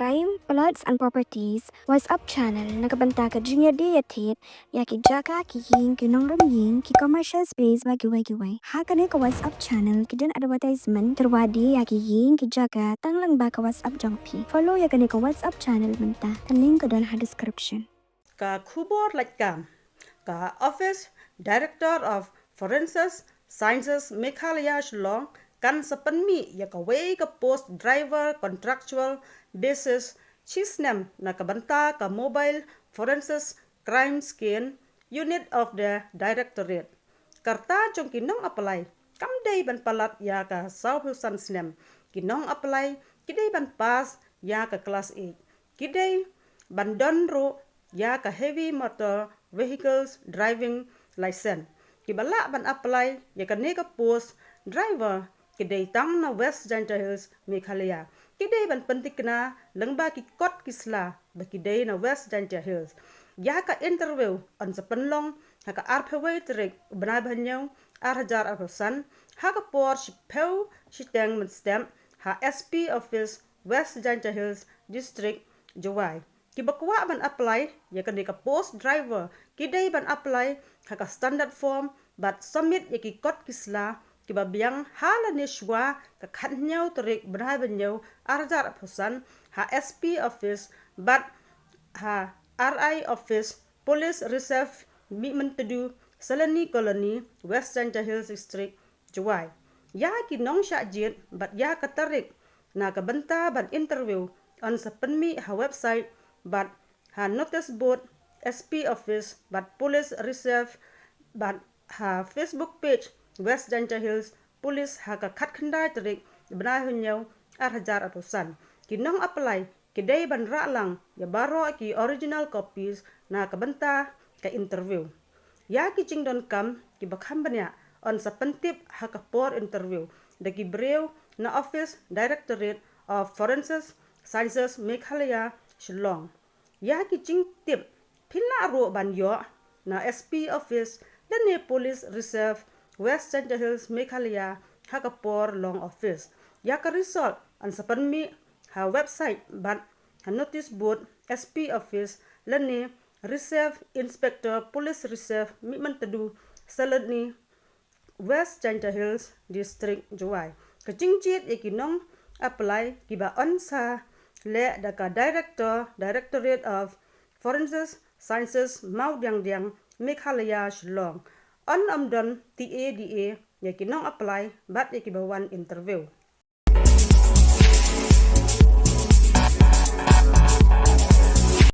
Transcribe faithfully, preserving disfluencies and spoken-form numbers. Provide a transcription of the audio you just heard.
Crime, Plots and Properties WhatsApp channel na ka bynta ka jingïadie ïathied ïa ki jaka, ki ïing, ki nongrim ïing, ki commercial space bad kiwei kiwei. Ha kane ka WhatsApp channel ki don advertisement, kyrwa die ïa ki ïing, ki jaka tang lyngba ka WhatsApp jong phi. Follow ïa kane ka WhatsApp channel mynta. Ka link ka don ha description. Ka khubor laitkam. Ka Office Director of Forensic Sciences Meghalaya Shillong kan sa pynmih ïa kawei ka post driver contractual basis shi snem na ka bynta ka Mobile Forensic Crime Scene Unit of the Directorate. Ka rta jong ki nong apply kam dei ban palat ïa ka sawphew san snem. Ki nong apply ki dei ban pass ïa ka class eight. Ki dei ban don ruh ïa ka heavy motor vehicles driving license. Kiba lah ban apply ïa kane ka post driver ki dei tang na West Jaintia Hills, Meghalaya. Ki dei ban pyntikna lyngba ki kot ki sla ba ki dei na West Jaintia Hills. Ïa ka interview yn sa pynlong ha ka arphew wei tarik u bnai ba hynñiew ar hajar arphew san ha ka por shiphew shiteng mynstep ha S P Office, West Jaintia Hills District, Jowai. Kiba kwah ban apply ïa kane ka post driver ki dei ban apply ha ka standard form bad submit ïa ki kot ki sla kiba biang ha lane shuwa ka khathynñiew tarik bnai ba hynñiew ar hajar arphew san ha S P Office bad ha R I Office, Police Reserve Mihmyntdu, Salani Colony, West Jaintia Hills District, Jowai. Ïa ki nongshah jied bad ïa ka tarik na ka bynta ban interview yn sa pynmih ha website bad ha notice board S P Office bad Police Reserve bad ha Facebook page West Jaintia Hills Police ha ka khatkhyndai tarik bnai hynñiew ar hajar arphew san. Ki nong apply ki dei ban rah lang ïa baroh ki original copies na ka bynta ka interview. Ïa ki jingdonkam kiba kham bniah yn sa pyntip ha ka por interview da ki briew na Office Directorate of Forensic Sciences Meghalaya, Shillong. Ïa ki jingtip phi lah ruh ban ïoh na S P Office lane Police Reserve West Jaintia Hills, Meghalaya ha ka por long office. Ïa ka result yn sa pynmih ha website bad ha notice board S P Office lane Reserve Inspector Police Reserve Mihmyntdu, Salani, West Jaintia Hills District, Jowai. Ka jingjied ïa ki nong apply kiba yn sa leh da ka Director, Directorate of Forensic Sciences, Mawdiangdiang, Meghalaya, Shillong. Yn ym don T A D A ïa ki nong apply bad ïa kiba wan interview.